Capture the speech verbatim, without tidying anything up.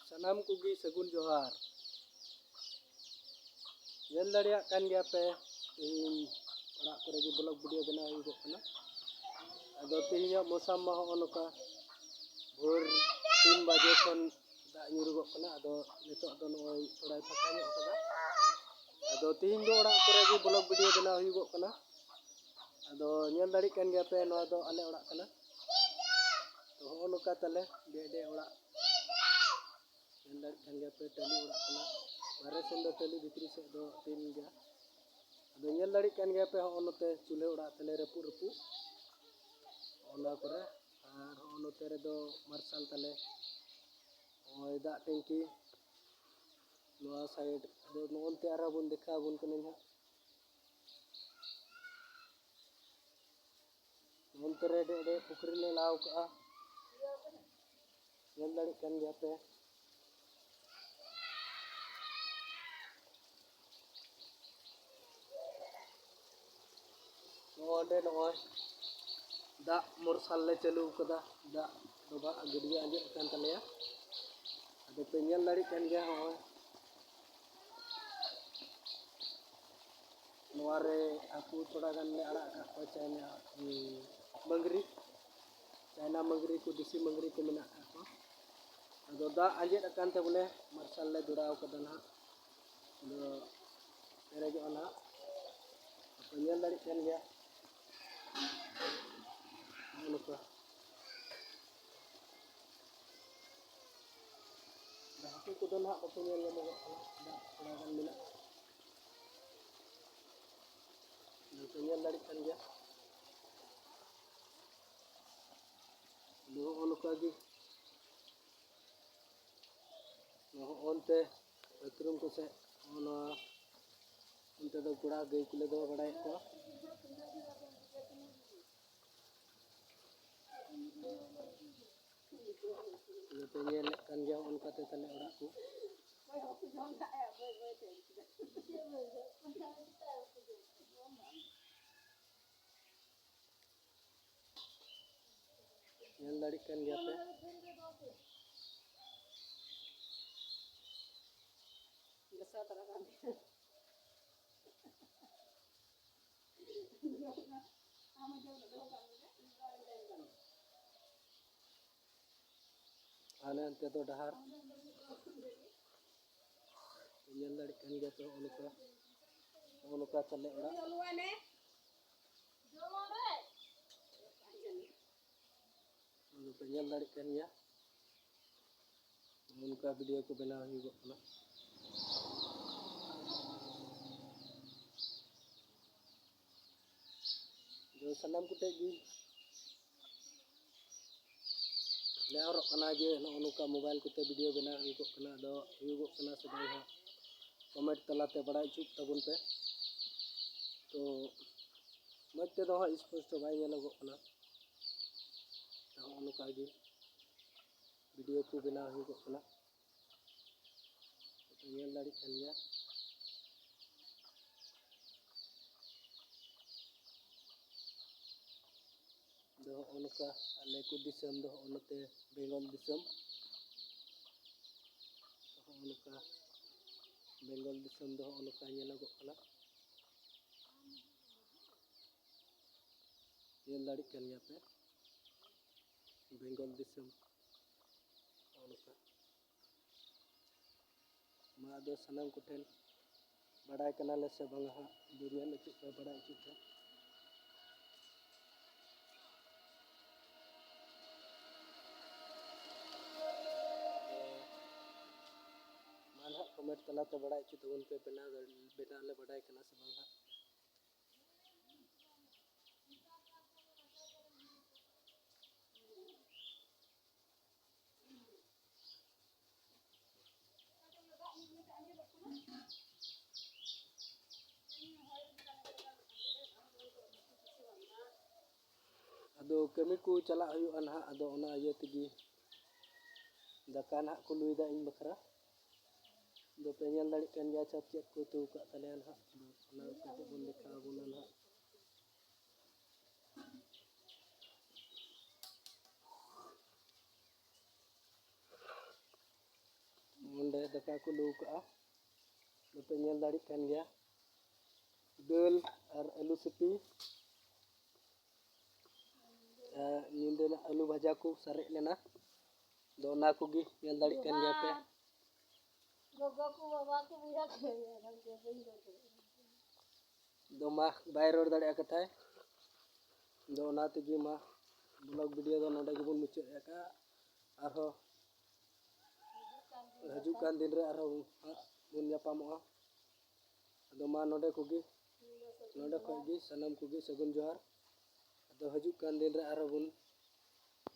ᱥᱟᱱᱟᱢ ᱠᱚᱜᱮ ᱥᱟᱹᱜᱩᱱ ᱡᱚᱦᱟᱨ᱾ ᱧᱮᱞ ᱫᱟᱲᱮᱭᱟᱜ ᱠᱟᱱ ᱜᱮᱭᱟ ᱯᱮ, ᱛᱮᱦᱮᱧ ᱚᱲᱟᱜ ᱠᱚᱨᱮ ᱜᱮ vlog video ᱵᱮᱱᱟᱣ ᱦᱩᱭᱩᱜᱚᱜ ᱠᱟᱱᱟ᱾ ᱟᱫᱚ ᱛᱮᱦᱮᱧᱟᱜ ᱢᱳᱥᱟᱢ ᱢᱟ ᱦᱚᱸᱜᱼᱚ ᱱᱚᱝᱠᱟ, ᱵᱷᱳᱨ ᱛᱤᱱ ᱵᱟᱡᱮ ᱠᱷᱚᱱ ᱫᱟᱜ ᱧᱩᱨᱩᱜᱚᱜ ᱠᱟᱱᱟ᱾ ᱟᱫᱚ ᱱᱤᱛᱚᱜ ᱫᱚ ᱱᱚᱜᱼᱚᱭ ᱛᱷᱚᱲᱟᱭ ᱯᱷᱟᱸᱠᱟ ᱧᱚᱜ ᱠᱟᱫᱟ᱾ ᱟᱫᱚ ᱛᱮᱦᱮᱧ ᱫᱚ ᱚᱲᱟᱜ ᱠᱚᱨᱮ ᱜᱮ vlog video ᱵᱮᱱᱟᱣ ᱦᱩᱭᱩᱜᱚᱜ ᱠᱟᱱᱟ᱾ ᱟᱫᱚ ᱧᱮᱞ ᱫᱟᱲᱮᱭᱟᱜ ᱠᱟᱱ ᱜᱮᱭᱟ ᱯᱮ, ᱱᱚᱣᱟ ᱫᱚ ᱟᱞᱮ ᱚᱲᱟᱜ ᱠᱟᱱᱟ᱾ ᱛᱚ ᱦᱚᱸᱜᱼᱚ ᱱᱚᱝᱠᱟ ᱛᱟᱞᱮ ᱰᱮ ᱰᱮ ᱚᱲᱟᱜ᱾ ᱧᱮᱞ ᱫᱟᱲᱮᱭᱟᱜ ᱠᱟᱱ ᱜᱮᱭᱟ ᱯᱮ, ᱴᱟᱹᱞᱤ ᱚᱲᱟᱜ ᱠᱟᱱᱟ᱾ ᱵᱟᱦᱨᱮ ᱥᱮᱱ ᱫᱚ ᱴᱟᱹᱞᱤ, ᱵᱷᱤᱛᱨᱤ ᱥᱮᱫ ᱫᱚ ᱴᱤᱱ ᱜᱮᱭᱟ᱾ ᱟᱫᱚ ᱧᱮᱞ ᱫᱟᱲᱮᱭᱟᱜ ᱠᱟᱱ ᱜᱮᱭᱟ ᱯᱮ, ᱦᱚᱸᱜᱼᱚ ᱱᱚᱛᱮ ᱪᱩᱞᱦᱟᱹ ᱚᱲᱟᱜ ᱛᱟᱞᱮ ᱨᱟᱹᱯᱩᱫ ᱨᱟᱹᱯᱩᱫ᱾ ᱚᱱᱟ ᱠᱚᱨᱮ, ᱟᱨ ᱦᱚᱸᱜᱼᱚ ᱱᱚᱛᱮ ᱨᱮᱫᱚ ᱢᱟᱨᱥᱟᱞ ᱛᱟᱞᱮ᱾ ᱱᱚᱜᱼᱚᱭ ᱫᱟᱜ ᱴᱮᱝᱠᱤ ᱱᱚᱣᱟ side᱾ ᱟᱫᱚ ᱱᱚᱜᱼᱚᱱᱛᱮ ᱟᱨᱦᱚᱸ ᱵᱚᱱ ᱫᱮᱠᱷᱟᱣ ᱟᱵᱚᱱ ᱠᱟᱹᱱᱟᱹᱧ ᱦᱟᱸᱜ᱾ ᱱᱚᱱᱛᱮ ᱨᱮ ᱟᱹᱰᱤ ᱟᱹᱰᱤ ᱯᱩᱠᱷᱨᱤ ᱞᱮ ᱞᱟᱣ ᱠᱟᱜᱼᱟ, ᱧᱮᱞ ᱫᱟᱲᱮᱭᱟᱜ ᱠᱟᱱ ᱜᱮᱭᱟ ᱯᱮ᱾ ᱱᱚᱜᱼᱚᱭ ᱱᱚᱸᱰᱮ ᱱᱚᱜᱼᱚᱭ ᱫᱟᱜ ᱢᱟᱨᱥᱟᱞ ᱞᱮ ᱪᱟᱹᱞᱩ ᱠᱟᱫᱟ, ᱫᱟᱜ ᱰᱚᱵᱷᱟᱜ ᱜᱟᱹᱰᱭᱟᱹ ᱟᱸᱡᱮᱫ ᱟᱠᱟᱱ ᱛᱟᱞᱮᱭᱟ᱾ ᱟᱫᱚ ᱯᱮ ᱧᱮᱞ ᱫᱟᱲᱮᱭᱟᱜ ᱠᱟᱱ ᱜᱮᱭᱟ, ᱱᱚᱜᱼᱚᱭ ᱱᱚᱣᱟ ᱨᱮ ᱦᱟᱹᱠᱩ ᱛᱷᱚᱲᱟ ᱜᱟᱱ ᱞᱮ ᱟᱲᱟᱜ ᱟᱠᱟᱫ ᱠᱚᱣᱟ, ᱪᱟᱭᱱᱟ, ᱩᱸ, ᱢᱟᱹᱜᱽᱨᱤ, ᱪᱟᱭᱱᱟ ᱢᱟᱹᱜᱽᱨᱤ ᱠᱚ, ᱫᱮᱥᱤ ᱢᱟᱹᱜᱽᱨᱤ ᱠᱚ ᱢᱮᱱᱟᱜ ᱟᱠᱟᱫ ᱠᱚᱣᱟ᱾ ᱟᱫᱚ ᱫᱟᱜ ᱟᱸᱡᱮᱫ ᱟᱠᱟᱱ ᱛᱮ ᱵᱚᱞᱮ ᱢᱟᱨᱥᱟᱞ ᱞᱮ ᱫᱚᱨᱟᱣ ᱠᱟᱫᱟ ᱱᱟᱦᱟᱜ᱾ ᱟᱫᱚ ᱯᱮᱨᱮᱡᱚᱜᱼᱟ ᱱᱟᱦᱟᱜ, ᱟᱯᱮ ᱧᱮᱞ ᱫᱟᱲᱮᱭᱟᱜ ᱠᱟᱱ ᱜᱮᱭᱟ᱾ ᱱᱚᱜᱼᱚ ᱱᱚᱝᱠᱟ᱾ ᱟᱫᱚ ᱦᱟᱹᱠᱩ ᱠᱚᱫᱚ ᱱᱟᱦᱟᱜ ᱵᱟᱠᱚ ᱧᱮᱞ ᱧᱟᱢᱚᱜᱚᱜ ᱠᱟᱱᱟ, ᱫᱟᱜ ᱛᱷᱚᱲᱟ ᱜᱟᱱ ᱢᱮᱱᱟᱜᱼᱟ᱾ ᱱᱚᱛᱮ ᱧᱮᱞ ᱫᱟᱲᱮᱭᱟᱜ ᱠᱟᱱ ᱜᱮᱭᱟ᱾ ᱟᱫᱚ ᱦᱚᱸᱜᱼᱚ ᱱᱚᱝᱠᱟ ᱜᱮ, ᱦᱚᱸᱜᱼᱚ ᱱᱚᱱᱛᱮ ᱵᱟᱛᱷᱨᱩᱢ ᱠᱚ ᱥᱮᱫ, ᱦᱚᱸᱜᱼᱚ ᱱᱚᱣᱟ ᱚᱱᱛᱮ ᱫᱚ ᱠᱚᱲᱟ ᱜᱟᱹᱭ ᱠᱚᱞᱮ ᱫᱚᱦᱚ ᱵᱟᱲᱟᱭᱮᱫ ᱠᱚᱣᱟ᱾ ᱟᱫᱚ ᱯᱮ ᱧᱮᱞᱮᱫ ᱠᱟᱱ ᱜᱮᱭᱟ, ᱦᱚᱸᱜᱼᱚ ᱱᱚᱝᱠᱟᱛᱮ ᱛᱟᱞᱮ ᱚᱲᱟᱜ ᱠᱚ᱾ ᱧᱮᱞ ᱫᱟᱲᱮᱭᱟᱜ ᱠᱟᱱ ᱜᱮᱭᱟ ᱯᱮ᱾ ᱦᱟᱱᱮ ᱦᱟᱱᱛᱮ ᱫᱚ ᱰᱟᱦᱟᱨ ᱧᱮᱞ ᱫᱟᱲᱮᱭᱟᱜ ᱠᱟᱱ ᱜᱮᱭᱟ ᱛᱚ, ᱱᱚᱜᱼᱚ ᱱᱚᱝᱠᱟ, ᱱᱚᱜᱼᱚ ᱱᱚᱝᱠᱟ ᱛᱟᱞᱮ ᱚᱲᱟᱜ᱾ ᱟᱫᱚ ᱯᱮ ᱧᱮᱞ ᱫᱟᱲᱮᱭᱟᱜ ᱠᱟᱱ ᱜᱮᱭᱟ, ᱱᱚᱜᱼᱚ ᱱᱚᱝᱠᱟ ᱵᱷᱤᱰᱤᱭᱳ ᱠᱚ ᱵᱮᱱᱟᱣ ᱦᱩᱭᱩᱜᱚᱜ ᱠᱟᱱᱟ᱾ ᱟᱫᱚ ᱥᱟᱱᱟᱢ ᱠᱚᱴᱷᱮᱡ ᱜᱮ ᱱᱮᱦᱚᱨᱚᱜ ᱠᱟᱱᱟ ᱡᱮ ᱱᱚᱜᱼᱚ ᱱᱚᱝᱠᱟ ᱢᱳᱵᱟᱭᱤᱞ ᱠᱚᱛᱮ ᱵᱷᱤᱰᱤᱭᱳ ᱵᱮᱱᱟᱣ ᱦᱩᱭᱩᱜᱚᱜ ᱠᱟᱱᱟ᱾ ᱟᱫᱚ ᱦᱩᱭᱩᱜᱚᱜ ᱠᱟᱱᱟ ᱥᱮ ᱵᱟᱝ ᱦᱟᱸᱜ, ᱠᱚᱢᱮᱱᱴ ᱛᱟᱞᱟᱛᱮ ᱵᱟᱲᱟᱭ ᱦᱚᱪᱚ ᱛᱟᱵᱚᱱ ᱯᱮ᱾ ᱛᱚ ᱢᱚᱡᱽ ᱛᱮᱫᱚ ᱦᱟᱸᱜ ᱥᱯᱚᱥᱴᱚ ᱵᱟᱭ ᱧᱮᱞᱚᱜᱚᱜ ᱠᱟᱱᱟ᱾ ᱛᱚ ᱱᱚᱜᱼᱚ ᱱᱚᱝᱠᱟ ᱜᱮ ᱵᱷᱤᱰᱤᱭᱳ ᱠᱚ ᱵᱮᱱᱟᱣ ᱦᱩᱭᱩᱜᱚᱜ ᱠᱟᱱᱟ᱾ ᱧᱮᱞ ᱫᱟᱲᱮᱭᱟᱜ ᱠᱟᱱ ᱜᱮᱭᱟ᱾ ᱫᱚ ᱦᱚᱸᱜᱼᱚ ᱱᱚᱝᱠᱟ ᱟᱞᱮ ᱠᱚ ᱫᱤᱥᱚᱢ ᱫᱚ ᱦᱚᱸᱜᱼᱚ ᱱᱚᱛᱮ ᱵᱮᱝᱜᱚᱞ ᱫᱤᱥᱚᱢ᱾ ᱦᱚᱸᱜᱼᱚ ᱱᱚᱝᱠᱟ ᱵᱮᱝᱜᱚᱞ ᱫᱤᱥᱚᱢ ᱫᱚ ᱦᱚᱸᱜᱼᱚ ᱱᱚᱝᱠᱟ ᱧᱮᱞᱚᱜᱚᱜ ᱠᱟᱱᱟ᱾ ᱧᱮᱞ ᱫᱟᱲᱮᱭᱟᱜ ᱠᱟᱱ ᱜᱮᱭᱟ ᱯᱮ ᱵᱮᱝᱜᱚᱞ ᱫᱤᱥᱚᱢ ᱦᱚᱸᱜᱼᱚ ᱱᱚᱝᱠᱟ᱾ ᱢᱟ ᱟᱫᱚ ᱥᱟᱱᱟᱢ ᱠᱚᱴᱷᱮᱱ ᱵᱟᱰᱟᱭ ᱠᱟᱱᱟᱞᱮ ᱥᱮ ᱵᱟᱝᱟ ᱦᱟᱸᱜ, ᱟᱫᱚ ᱧᱮᱞ ᱦᱚᱪᱚᱜ ᱯᱮ, ᱵᱟᱰᱟᱭ ᱦᱚᱪᱚᱜ ᱯᱮ᱾ ᱢᱟ ᱱᱟᱦᱟᱜ ᱠᱚᱢᱮᱱᱴ ᱛᱟᱞᱟᱛᱮ ᱵᱟᱰᱟᱭ ᱦᱚᱪᱚ ᱛᱟᱵᱚᱱ ᱯᱮ, ᱵᱮᱱᱟᱣ ᱫᱟᱲᱮ-, ᱵᱮᱱᱟᱣ ᱞᱮ ᱵᱟᱰᱟᱭ ᱠᱟᱱᱟ ᱥᱮ ᱵᱟᱝ ᱦᱟᱸᱜ᱾ ᱟᱫᱚ ᱠᱟᱹᱢᱤ ᱠᱚ ᱪᱟᱞᱟᱜ ᱦᱩᱭᱩᱜᱼᱟ ᱱᱟᱦᱟᱜ, ᱟᱫᱚ ᱚᱱᱟ ᱤᱭᱟᱹ ᱛᱮᱜᱮ ᱫᱟᱠᱟ ᱱᱟᱦᱟᱜ ᱠᱚ ᱞᱩᱭᱫᱟ ᱤᱧ ᱵᱟᱠᱷᱨᱟ᱾ ᱟᱫᱚ ᱯᱮ ᱧᱮᱞ ᱫᱟᱲᱮᱭᱟᱜ ᱠᱟᱱ ᱜᱮᱭᱟ ᱪᱷᱟᱛ ᱪᱮᱫ ᱠᱚ ᱩᱛᱩ ᱟᱠᱟᱫ ᱛᱟᱞᱮᱭᱟ ᱱᱟᱦᱟᱜ, ᱟᱫᱚ ᱚᱱᱟ ᱠᱚ ᱵᱚᱱ ᱫᱮᱠᱷᱟᱣ ᱟᱵᱚᱱᱟ ᱱᱟᱦᱟᱜ᱾ ᱱᱚᱸᱰᱮ ᱫᱟᱠᱟ ᱠᱚ ᱞᱩ ᱠᱟᱜᱼᱟ᱾ ᱯᱮ ᱧᱮᱞ ᱫᱟᱲᱮᱭᱟᱜ ᱠᱟᱱ ᱜᱮᱭᱟ, ᱫᱟᱹᱞ ᱟᱨ ᱟᱹᱞᱩ ᱥᱤᱯᱤ, ᱟᱨ ᱧᱤᱫᱟᱹ ᱨᱮᱱᱟᱜ ᱟᱹᱞᱩ ᱵᱷᱟᱡᱟ ᱠᱚ ᱥᱟᱨᱮᱡ ᱞᱮᱱᱟ᱾ ᱟᱫᱚ ᱚᱱᱟ ᱠᱚᱜᱮ ᱧᱮᱞ ᱫᱟᱲᱮᱭᱟᱜ ᱠᱟᱱ ᱜᱮᱭᱟ ᱯᱮ᱾ ᱜᱚᱜᱚ ᱠᱚ, ᱵᱟᱵᱟ ᱠᱚ, ᱵᱚᱭᱦᱟ ᱠᱚ, ᱵᱟᱹᱧ ᱨᱚᱲ ᱫᱟᱲᱮᱭᱟᱜᱼᱟ᱾ ᱟᱫᱚ ᱢᱟ, ᱵᱟᱭ ᱨᱚᱲ ᱫᱟᱲᱮᱭᱟᱜᱼᱟ ᱠᱟᱛᱷᱟᱭ᱾ ᱟᱫᱚ ᱚᱱᱟ ᱛᱮᱜᱮ ᱢᱟ, vlog video ᱫᱚ ᱱᱚᱰᱮ ᱜᱮᱵᱚᱱ ᱢᱩᱪᱟᱹᱫ ᱟᱠᱟᱫᱼᱟ᱾ ᱟᱨᱦᱚᱸ ᱦᱤᱡᱩᱜ ᱠᱟᱱ ᱫᱤᱱ ᱨᱮ ᱟᱨᱦᱚᱸ ᱦᱟᱸᱜ ᱵᱚᱱ ᱧᱟᱯᱟᱢᱚᱜᱼᱟ᱾ ᱟᱫᱚ ᱢᱟ, ᱱᱚᱰᱮ ᱠᱚᱜᱮ, ᱱᱚᱰᱮ ᱠᱷᱚᱡ ᱜᱮ ᱥᱟᱱᱟᱢ ᱠᱚᱜᱮ ᱥᱟᱹᱜᱩᱱ ᱡᱚᱦᱟᱨ᱾ ᱟᱫᱚ ᱦᱤᱡᱩᱜ ᱠᱟᱱ ᱫᱤᱱ ᱨᱮ ᱟᱨᱦᱚᱸ ᱵᱚᱱ